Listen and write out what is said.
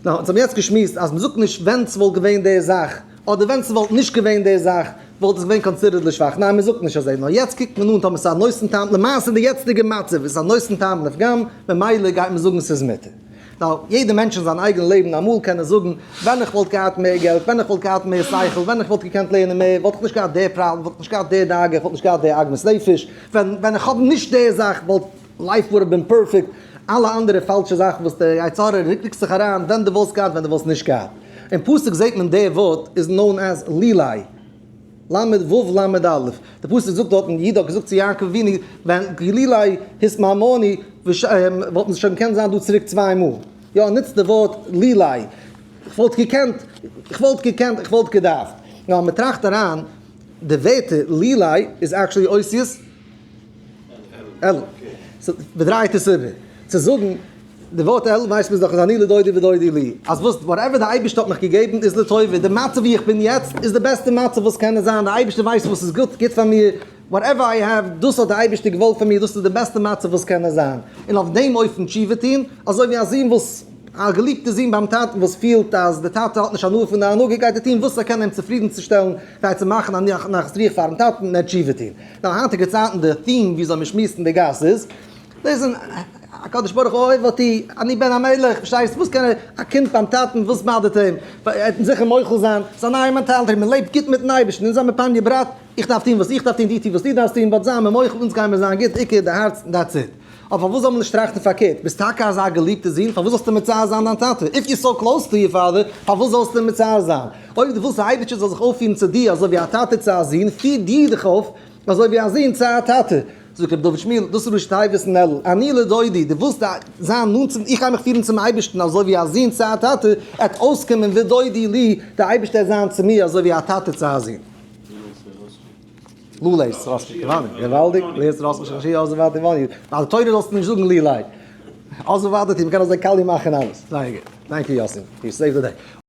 Now, אונז האבן יעצט געשמועסט אז מ'זאגט נישט ווען ס'וואלט געווען די זאך, אדער ווען ס'וואלט נישט געווען די זאך, וואלט עס געווען considered לשבח. ניין, מ'זאגט נישט אזוי. נאר יעצט קוקט מען אן טאמער ס'איז א נותן טעם, למעשה אין די יעצטיגע מצב איז עס א נותן טעם לפגם, ממילא גייט מען זאגן ס'איז מותר. Now, יעדער מענטש אין זיין אייגענע לעבן אמאל קען ער זאגן, ווען איך וואלט געהאט מער געלט, ווען איך וואלט געהאט מער שכל, ווען איך וואלט געקענט לערנען מער, וואלט איך נישט געהאט די פראבלעם, וואלט איך נישט געהאט די דאגה, איך וואלט נישט געהאט די עגמת נפש, ווען ווען איך האב נישט די זאך וואלט life would have been perfect, אלע אנדערע פאלשע זאכן וואס די יצר הרע רוקט זיך אריין, ווען דו וואלסט געהאט, ווען דו וואלסט נישט געהאט. אין פסוק זעט מען די ווארט איז known as לולי. למד ו' למד א', די פסוק זאגט דארטן, יהודה האט געזאגט צו יעקב אבינו, ווען לולי התמהמהנו, וואלט מען שוין געקענט זיין דא צוריק צוויי מאל. יא, נוצט די ווארט לולי. איך וואלט געקענט, איך וואלט געקענט, איך וואלט געדארפט. יא, מען טראכט אריין, די ווערטער לולי איז actually אותיות אלול. So, מען דרייט עס איבער. צו זאגן די ווארט אלול ווייסט מען דאך איז אני לדודי ודודי לי. אז וואס, whatever די אייבערשטער האט מיך געגעבן איז לטובה. די מצב ווי איך בין יעצט איז די בעסטע מצב וואס קען זיין. די אייבערשטער ווייסט וואס איז גוט גוט פאר מיר. Whatever I have, דאס האט די אייבערשטער געוואלט פאר מיר, דאס איז די בעסטע מצב וואס קען זיין. און אויף דעם אופן תשובה טון, אזוי ווי א זון וואס, א געליבטע זון ביים טאטן וואס פילט אז די טאטע האט נישט הנאה פון די הנהגה, גייט ער טון וואס ער קען אים צופרידנצושטעלן, כדי צו מאכן א נחת רוח פארן טאטן און ער תשובה טון. נאר היינטיגע צייטן די theme וויאזוי מען שמועסט אין די גאס איז, דאס איז הקדוש ברוך הוא אוהב אותי, אני בן המלך, פארשטייסט, וואס קען א קינד ביים טאטן, וואס באדערט אים, ער וועט זיכער מוחל זיין, ס'איז א נייע mentality, מען לעבט גוט מיטן אייבערשטן, אונז זעמיר פניה ברת, איך דארף טון וואס איך דארף טון, דו טו וואס דו דארפסט טון, but זיי מיר מוחל, אונז גיימיר זיין גוט, עיקר די הארץ, that's it. אבער פארוואס זאל מען נישט טראכטן פארקערט, ביסט טאקע אזא געליבטע זון, פארוואס זאלסטו מצער זיין דיין טאטע? If you're so close to your father, פארוואס זאלסטו אים מצער זיין? אויב דו ווילסט די אייבערשטער זאל זיך אויפפירן צו דיר אזוי ווי א טאטע צו א זון, פיר דיר דיך אויף אזוי ווי א זון צו א טאטע. זאגט רבי דוד שמואל, דאס איז ראשי תיבות אין אלול, אני לדודי, דו ווילסט זיין נאנט צום, איך גיי מיך פירן צום אייבערשטן אזוי ווי א זון צו א טאטע, עט אויסקומען ודודי לי, דער אייבערשטער עט זיין צו מיר אזוי ווי א טאטע צו א זון. לולא איז ראש געוואלדיג, געוואלדיג, לערנסט ראש השנה אזוי ווייטער ווייל די תורה זאלסטו נישט זאגן לולי, אזוי ווייטער, מ'קען אזוי קאליע מאכן אלעס, זייער גוט, thank you יאסי, you saved the day.